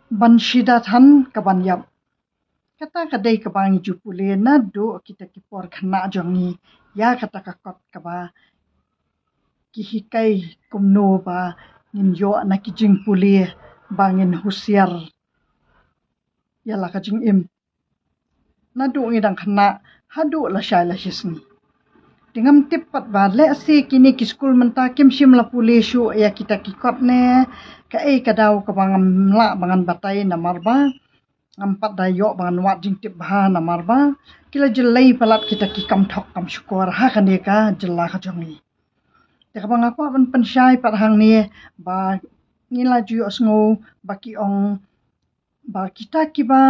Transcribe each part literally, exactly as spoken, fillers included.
Ban shida than ka ban ïap. Kata ka dei kaba ngi ju pule naduh kita ki por khynnah jong ngi ïa kata ka kot kaba ki hikai kumno ba ngin ïoh na ki jingpule ba ngin husiar ïa la ka jingim. Naduh ngi dang khynnah haduh lashai lashisngi. Te ngam tip pat ba lehse kine ki skul mynta kim shym la pule shuh ïa kita ki kot ne kaei ka daw kaba ngam lah ba ngan batai namar ba ngam pat da ïoh ba ngan wad jingtip bha namar ba ki la jyllei palat kita ki kam thok kam shukor ha kane ka jylla ka jong ngi. Te kaba nga kwah ban pynshai pat hangne ba ngi la ju ïohsngew ba ki ong ba kita kiba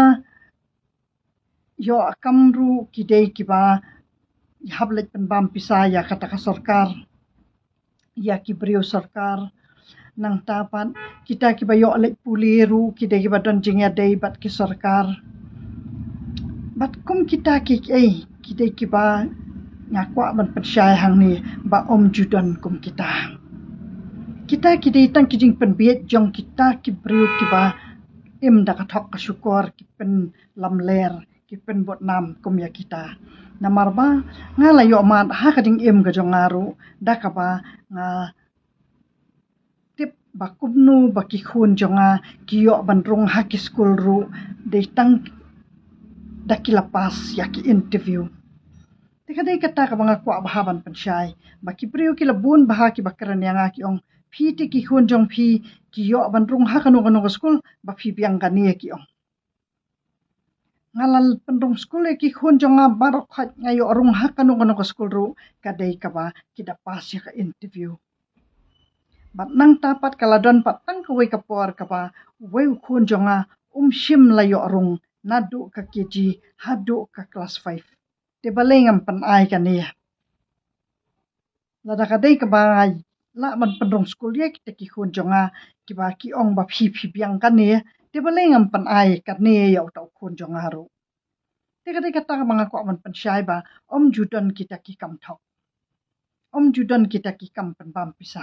ïoh kam ruh ki dei kiba hap leit pynbam pisa ïa kata ka sorkar, ïa ki briew sorkar. Nangta pat kita kiba ïoh leit pule ruh ki dei kiba don jingïadei bad ki sorkar. Bad kum kita ki, eh, ki dei kiba nga kwah ban pynshai hangne ba ym ju don kum kita. Kita ki dei tang ki jingpynbieit jong kita ki briew kiba im da ka thok ka shukor, ki pynlamler, ki pynbud nam kum ïa kita. Namar ba nga la ïoh mad ha ka jingim ka jong nga ruh da kaba nga tip ba kumno ba ki khun jong nga ki ïoh ban rung ha ki skul ruh dei tang da ki la pass ïa ki interview. Te ka dei kata kaba nga kwah bha ban pynshai ba ki briew ki la bun bha kiba kren ïa nga ki ong phi te ki khun jong phi ki ïoh ban rung ha kano kano ka skul ba phi biang kane ki ong. Nga la pynrung skul ïa ki khun jong nga baroh khoit nga ïoh rung ha kano kano ka skul ruh ka dei kaba ki da pass ïa ka interview. Bad nangta pat ka la don pat tang kawei ka por kaba uwei u khun jong nga um shym la ïoh rung naduh ka K G haduh ka class five. Te balei ngam pyn-ai kane. Lada ka dei kaba nga lah ban pynrung skul ïa kita ki khun jong nga kiba ki ong ba phi phi biang kane. Te balei ngam pyn-ai kane ïa uta u khun jong nga ruh. Te ka dei kata kaba nga kwah ban pynshai ba ym ju don kita ki kam thok. Ym ju don kita ki kam pynbam pisa.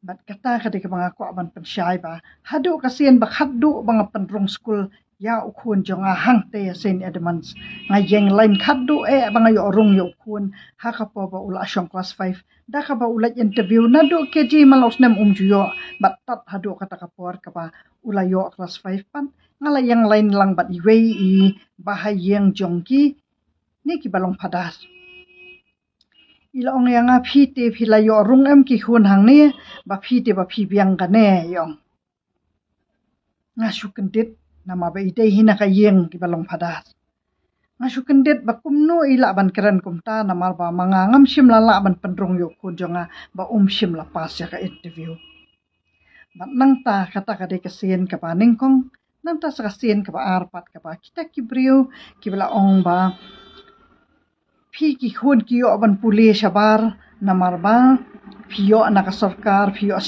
Bad kata ka dei kaba nga kwah ban pynshai ba haduh ka sien ba khatduh ba nga pynrung skul ïa u khun jong nga hangta ïa Saint Edmunds. Nga ïeng lain khatduh eh ba nga ïoh rung ïa u khun ha ka por ba u la shong class five. Da kaba u leit interview naduh K G man la u snem um ju ïoh bad tad haduh kata ka por kaba u la ïoh class five pat nga la ïeng lain lang bad iwei i bahaïing jong kine kiba long phadar. I la ong ïa nga phi te phi la ïoh rung em ki khun hangne ba phi te ba phi biang kane i ong. Nga shu kyndit namar ba i dei hi na ka ïing kiba long phadar. Nga shu kyndit ba kumno i lah ban kren kumta namar ba ma nga ngam shym la lah ban pynrung ïa u khun jong nga ba um shym la pass ïa ka interview. Bad nangta kata ka dei ka sien kaba nyngkong, nangta sa ka sien kaba ar pat kaba kita ki briew kiba la ong ba phi ki khun ki ïoh ban pule shabar namar ba phi ïoh na ka sorkar, phi ïoh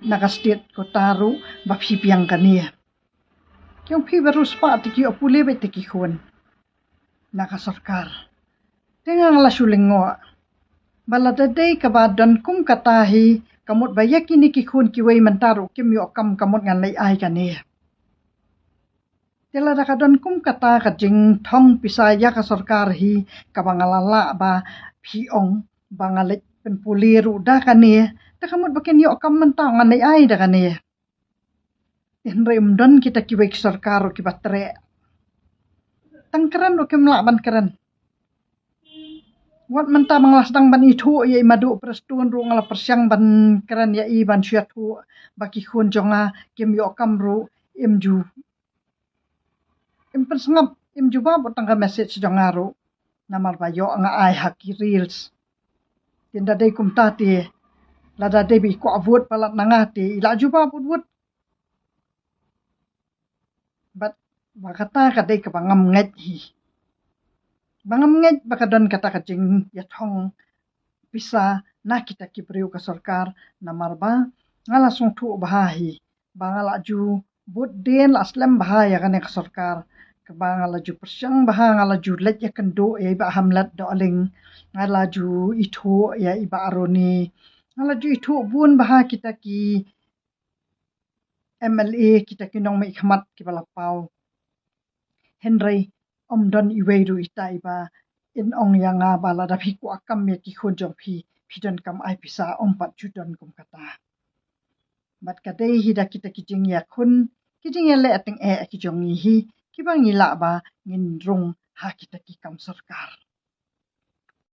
na ka state quota ruh ba phi biang kane. Ki ong phi baroh spah te ki ïoh pule beit te ki khun na ka sorkar. Te nga la shu lyngngoh ba lada dei kaba don kum kata hi ka mut ba ïa kine ki khun kiwei mynta ruh kim ïoh kam ka mut ngan leit ai kane. Te lada ka don kum kata ka jingthong pisa ïa ka sorkar hi kaba nga la lah ba phi ong ba nga leit pynpule ruh da kane. Te ka mut ba kin ïoh kam mynta ngan leit ai da kane. Hynrei ym don kita kiwei ki sorkar ruh kiba treh. Tang kren ruh kim lah ban kren. Wat mynta ba nga la sdang ban ithuh ïa i Madu Prestone ruh nga la pyrshang ban kren ïa i ban shu ïathuh ba ki khun jong nga kim ïoh kam ruh im ju im pynsngap im jubab tang ka message jong nga ruh. Namar ba ïoh nga ai ha ki reels. Te lada dei kumta te lada dei ba i kwah vote palat na nga te i la jubab vote. Bad ba kata ka dei kaba ngam ngeit hi. Ba ngam ngeit ba ka don kata ka jingïathong pisa na kita ki briew ka sorkar namar ba nga la sngewthuh bha hi ba nga la ju bud dien la slem bha ïa kane ka sorkar kaba nga la ju pyrshang bha nga la ju leit ïakynduh ïa i Bah Hamlet Dohling nga la ju ithuh ïa i Bah Aroni nga la ju ithuh bun bha kita ki M L A kita ki nongmihkhmat kiba la paw. Hynrei ym don iwei ruh ita iba in ong ïa nga ba lada phi kwah kam ïa ki khun jong phi, phi donkam ai pisa, ym pat ju don kum kata. Bad ka dei hi da kita ki jingïakhun, ki jingïaleh tyngeh ki jong ngi hi, kiba ngi lah ba ngin rung ha kita ki kam sorkar.